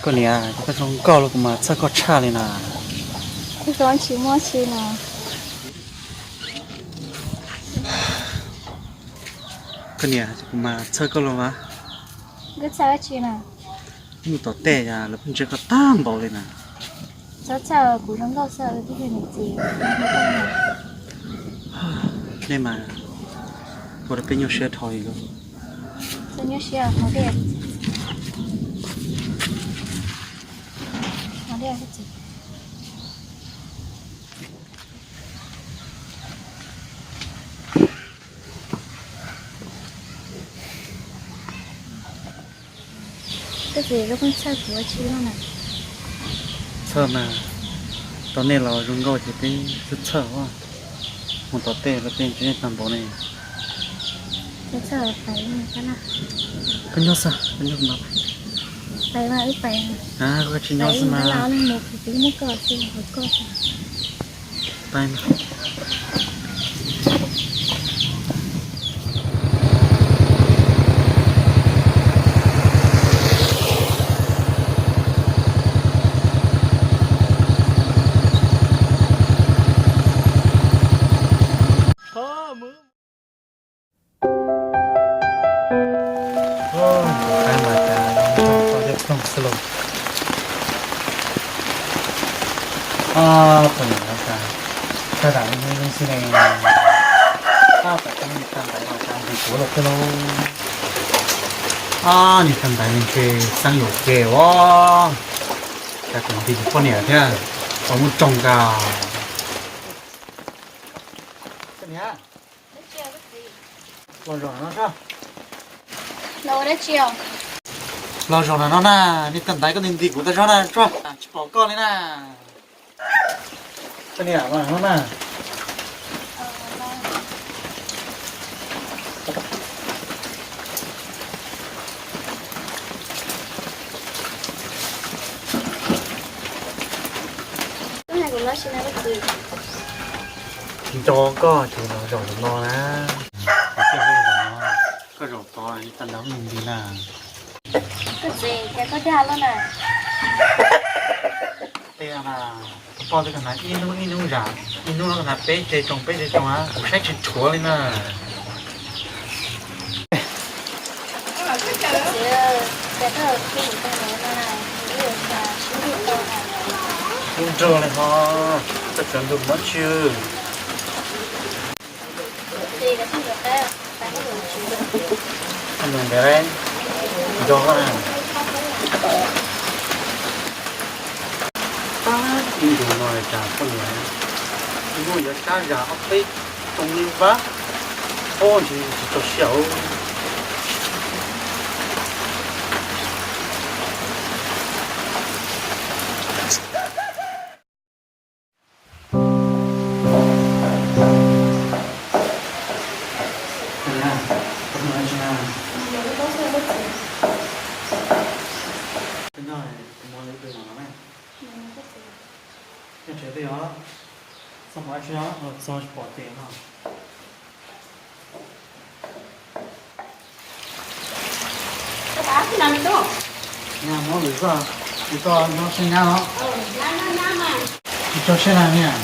Koj niam, koj zoo nkauj los kuv mas txhawj koj tshaj li na. Koj tsis muaj tsi na. Koj niam, kuv mas txhawj koj los mas. Koj txhawj tsi na? Mus tom tej lawv pheej ntsia koj tag npaum li na. Txhob txhawj, kuv zoo nkauj xwb, tib yog niam txiv. Nej mas ua rau peb nyuaj siab dhau li lauj. Nyuaj siab, hov dej, hov dej. Koj txiv, koj pheej txhawj kuv ua tsi no na? Txhawj mas, tau nej los zoo nkauj ces peb txhawj txhawj os. Mus tom tej los pheej ntsia nej tag npaum ne. Koj nyob xwb, koj nyob no. Koj tsis nyob xwb mas. Poj niam no cas, cas dam li xwb ne. Ab, pom cov niag tag ntaiv no cas nti kuv lawm thiab lauj. Ab, niag tag ntaiv ne ntshe xeeb yuam ke os. Cas tseem nti kuv poj niam thiab, tau muaj tsoos cas. Los zaum no, los zaum no na, niag tag ntaiv koj nti nti kuv tau zog na, tsis pom koj li na. Koj niam, los no na. Nco koj ces los zaum no na. Koj zaum tod tag ntaiv nti na. Koj txiv, cas koj dag luaj na. Tiag na, koj poj twb koj hnav ib hnub ib hnub zam, ib hnub no koj hnav peb tse tsoos peb tse tsoos, kuv saib tsis tshuav li na. Ub nrog li ho, koj tseem nrog mob tsi. Nug ntev, nco na. Ib ntus no cas poj niam muaj yuav tsab zam ob peb tsoos li vab, ob ntsis tsis tso siab. Nyob tsev twj yog, txog pom tsis pom tes no. Nyab, muab lwm zoj, lwm zoj nyob sab nyab no. Tsis tso siab na niam.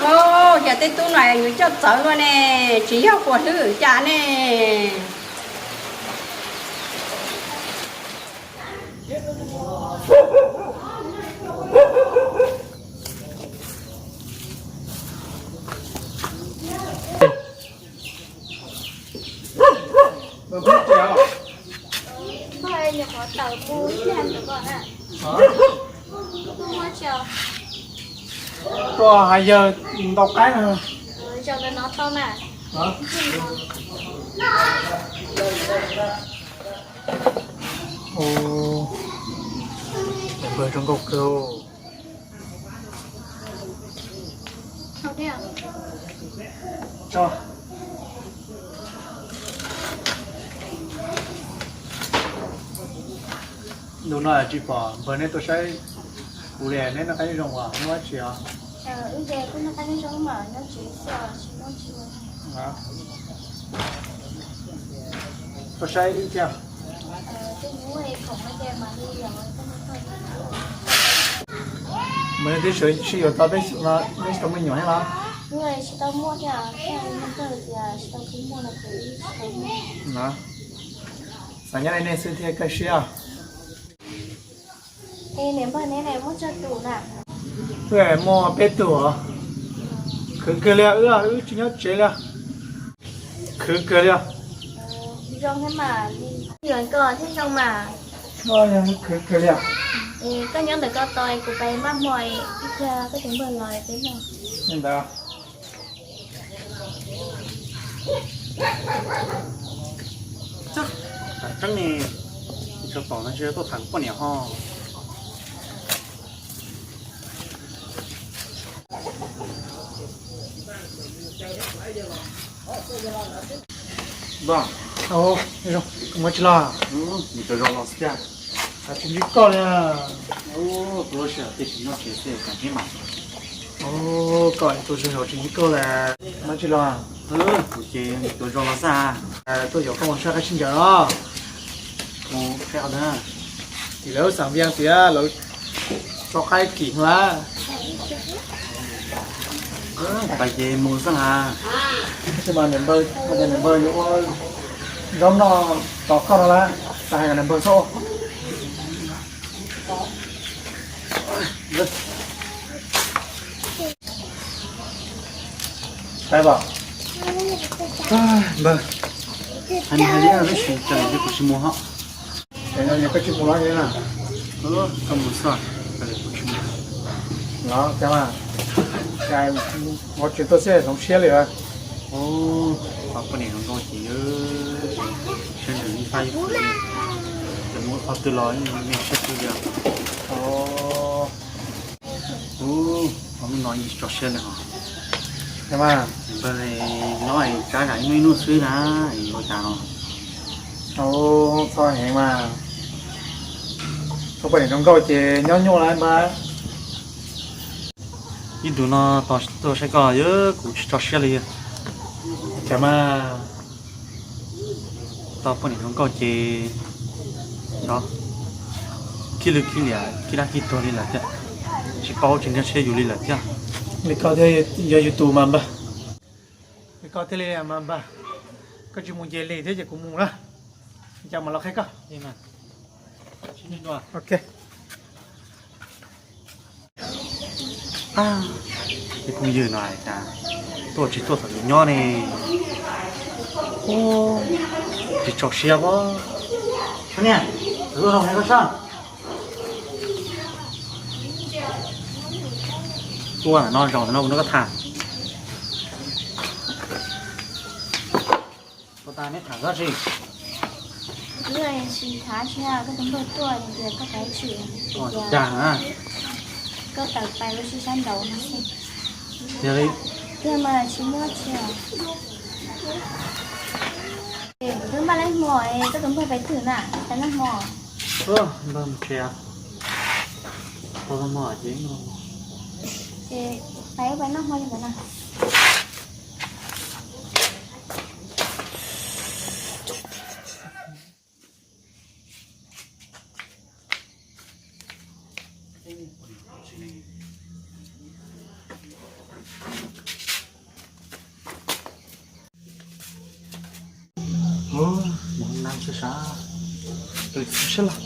Au, cas tej tub no yuav coj txawv luaj ne, tsis yog puas hlwb cas ne. Tuaj hav yawg ntau qaib na. Npawg zoo nkauj kawg. Ntu no tsis pom npawg neb tuaj saib kuv li, neb noj qab nyob zoo os, neb ua dab tsi os? Tuaj saib wb thiab. Mas nej twb sib yuav tau peb xyoos no nej tsis tau muaj me nyuam thiab los? Xav nyob li nej xwb thiaj kaj siab. Wb muaj peb tug os. Khwv kawg li, wb wb tsis nyob tsev li. Khwv kawg li. Khwv kawg li. Li ntawd. Tseeb ne, tsis tau tom no tsis tuaj tham poj niam ho. Npawg, koj mus tsis los? Mus cov zos los xwb tiag. Tsis ntsib koj li. Tus lub sij hawm tej tsis nyob tsev xwb, tsis ntsib mas. Koj tus zos tsis ntsib koj li. Mus tsis los? Kuv ces mus cov zos los xwb. Tuaj yuav koj mus saib qab sib ncaws no. Mus qhia ntawd. Tim lawv xav vias tias lawv tso qaib kim lawm. Pais ces mus xwb las. Tab sis mas niam npawg, niam npawg yuav ua zaub noj tos koj no las, tas hais kom niam npawg txhob. Pais pom. Npawg, hais li hais li tab sis cas kuv tsis mus hos. Koj tsis mus los li na? Koj mus xwb, kuv tsis mus. Los cas mas, cas ua tsis tuaj xwb hloov siab li. Poj niam hluas nkauj ces siab ntsws ib fab ib fwm, ces mus qhov twg los me siab twg li. Ub, hnub no yeej tsis tso siab li hos. Npawg, nyob es kav zam ib hnub ib hnub xwb na, es ua cas no. Txhob heev mas, txhob poj niam zoo nkauj ces nyob nyuaj lawm npawg. Ib ntus no tos tuaj saib koj yog kuv tsis tso siab li. Cas mas, tau poj niam zoo nkauj ces xyov khib lwj khib liam khib dab khib tuag li lawm thiab, tsis paub tsis nkag siab yus li lawm thiab. Li koj thiaj yog yus tus mas npawg. Li koj thiaj li mas npawg. Koj tsis mus ces li thiab ces kuv mus na. Cas mam los qhia koj. Ces phooj ywg no cas tuaj tsis tuaj thaum yus nyob ne. Tsis tso siab pob. Tuaj no zaum no kuv nrog koj tham. Ua tas neb tham dab tsi? Tsis tham dab tsi, koj tus npawg tuaj tias koj pais tsi, dag na. Koj tawm pais ua si sab nraud no xwb. Yog li, tiag mas tsis muaj tsi. Kuv twb npaj noj hmo, koj tus npawg pais twg na, pais noj hmo? Npawg mus tsev, tau noj hmo ces, ces pais pais noj hmo li ntawd na. Mus nab sab sab, sab laj.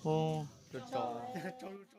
Ub, cov tsov.